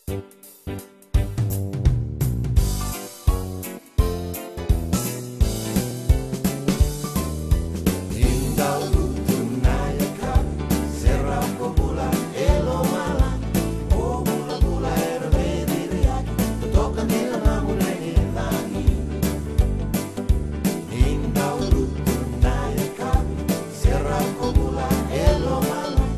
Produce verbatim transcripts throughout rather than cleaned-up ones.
Ni dau lutu na yakavi, serau ko bula e lomalagi. O vulavula era veiciciyaki, totoka dina na muria ni cagi. Ni dau lutu na yakavi, serau ko bula e lomalagi.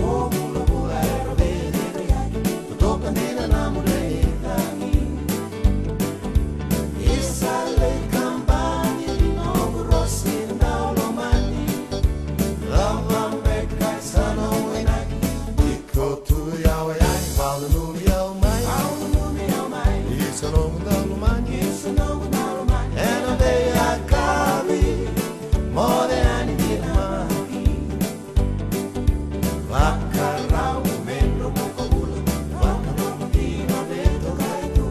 O vulavula era veiciciyaki, totoka dina na muria ni cagi. Isa lei kabani, noqu rosi dau lomani. Cava beka sa na winaki? Ni ko tu yawa yani, vakananumi au mai. Isa noqu dau lomani. Ena veiyakavi, moce yani dina. Vakarau me dromu ko bula, vakananumi dina vei tokai tu.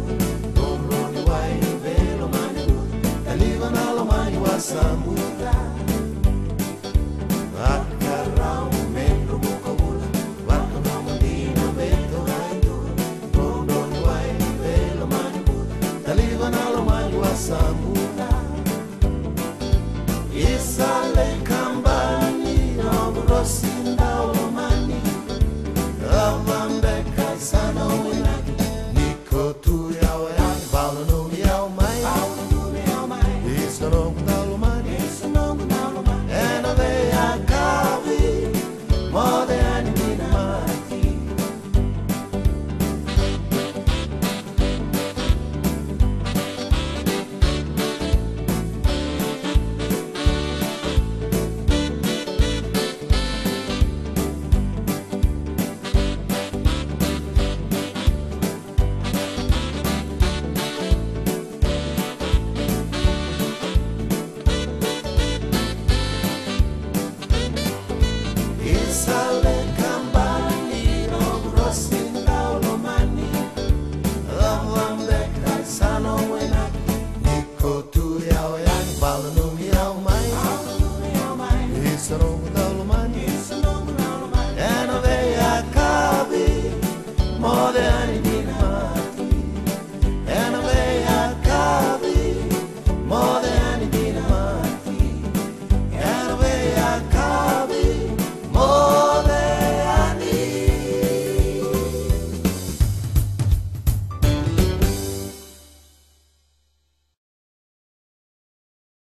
Drodro ni wai ni veilomani buca, taliva na lomani wasabuda. Vakarau me dromu ko bula, vakananumi dina vei tokai tu. Drodro ni wai ni veilomani buca, taliva na lomani wasabuda. Isa lei kabani, noqu rosi dau lomani. Cava beka sa na winaki? Ni ko tu yawa yani, vakananumi au mai. Isa noqu dau lomani. Ena veiyakavi, moce yani dina. Isa lei kabani, noqu rosi dau lomani. Cava beka sa na winaki? Ni ko tu yawa yani, vakananumi au mai. Isa noqu dau lomani. Ena veiyakavi, moce yani.